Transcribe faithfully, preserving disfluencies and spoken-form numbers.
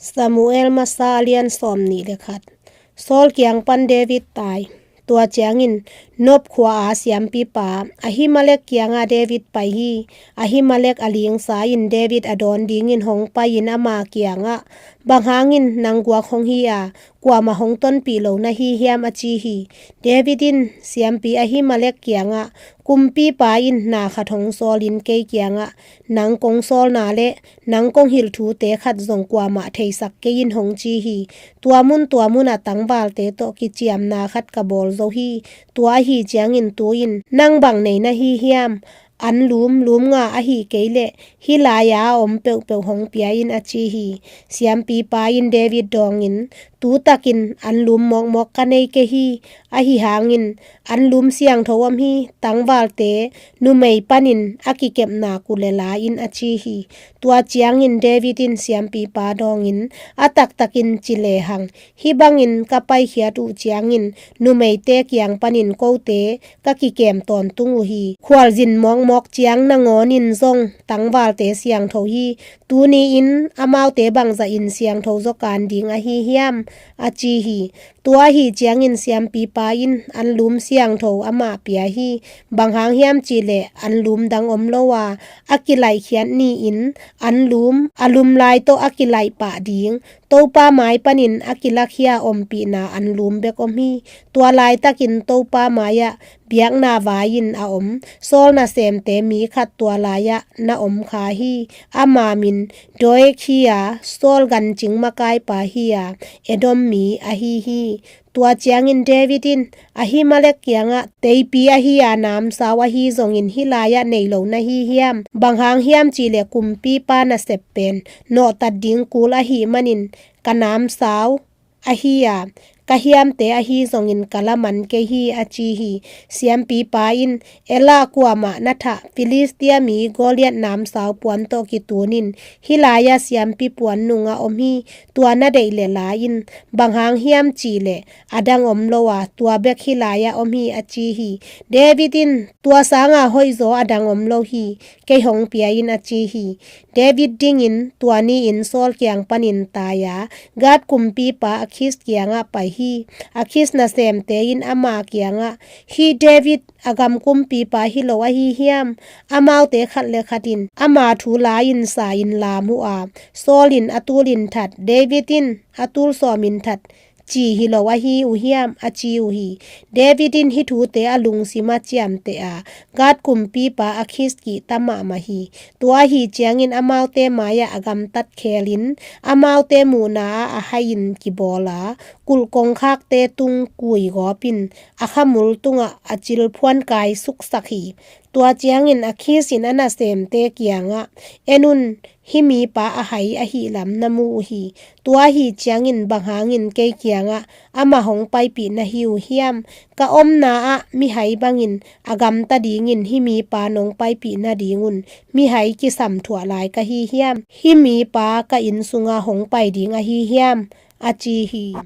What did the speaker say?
Samuel masa a lian sawm nih le khat. Saul kiang pan David tai. Tua ciangin Nob khua a siampipa Ahimelek kiangah David pai hi. Ahimelek a lingsa in David a dawn dingin hong pai-in ama kiangah, "Bang hangin nang guak hong hi a, kuamah hong tonpih lo na hi hiam?" a ci hi. David in siampi Ahimelek kiangah, "Kumpipa in na khat hong sawlin kei kiangah nang kong sawlna le nang kong hilh thute khat zong kuamah theisak kei in hong ci hi. Tua mun tua munah tangvalte tawh kiciamna khat ka bawl zo hi. Tua ahi ciangin tu-in nang bang nei na hi hiam? Anlum lum nga ahi kei leh hih lai-a a om peuhpeuh hong pia in," a ci hi. Siampipa in David dawngin, "Tutakin anlum mawkmawk ka nei kei hi. Ahi hangin anlum siangtho om hi. Tangvalte numei panin a kikepna kule la in," a ci hi. Tua ciangin David in siampipa dawngin, "A taktakin ci lehang, hih bangin ka paikhiat uh ciangin numeite kiang panin kote ka kikem tawntung uh hi. Khualzin mawkmawk ciang nangawnin zong tangvalte siangtho hi. Tuni-in amaute bangzahin siangtho zaw kan ding ahi hiam?" a ci hi. Tua ahi ciangin siampipa in anlum siangtho amah pia hi. Bang hang hiam cihleh anlum dang om lo a, a kilaihkhiat ni-in anlum a lum lai tawh a kilaih pah ding Topa mai panin a kilakhia ompihna anlum bek om hi. Tua laitakin Topa mai-ah biakna vai-in a om Saul nasemte mi khat tua lai-ah na om kha hi. Ama min Doeg hi a, Saul gancing makaipa hi a, Edom mi ahi hi. Tua ciangin David in Ahimelek kiangah, "Teipi ahi a namsau ahi zongin hih lai-ah nei lo na hi hiam? Bang hang hiam cihleh kumpipa nasep pen nawhtat ding kul ahih manin ka namsau ahi a, ka hiamte ahi zongin ka laman kei hi," a ci hi. Siampipa in, "Elah kuamah na thah, Filistia mi Goliat namsau puan tawh kitunin hih lai-ah siampi puan nungah om hi. Tua na deih leh la in. Bang hang hiam cihleh a dang om lo a, tua bek hih lai-ah om hi," a ci hi. David in, "Tua sanga hoihzaw a dang om lo hi. Kei hong pia in," a ci hi. David dingin tua ni-in Saul kiang panin tai a, Gath kumpipa Akhis kiangah pai hi. Akhis nasemte in ama kiangah, "Hih David a gam kumpipa hi lo ahi hiam? Amaute khat le khat in ama thu la-in sa-in lam uh a, Saul in a tul in that, David in a tul sawm in that ci hi lo ahi uh hiam?" a ci uh hi. David in hih thute a lungsim a ciamteh a, Gath kumpipa Akhis kihta mahmah hi. Tua ahi ciangin amaute mai-ah a gamtat khelin, amaute muhna-ah a hai-in kibawl a, kulh kongkhakte tung kuigawpin a khamul tungah a cilphuan kai suksak hi. Tua ciangin Akhis in a nasemte kiangah, "En un, hih mipa a hai ahih lam na mu uh hi. Tua ahi ciangin bang hangin kei kiangah amah hong paipih na hi uh hiam? Ka omna-ah mihai bangin a gamta dingin hih mipa nong paipih nadingun mihai kisam thuah lai ka hi hiam? Hih mipa ka inn sunga hong pai ding ahi hiam?" a ci hi.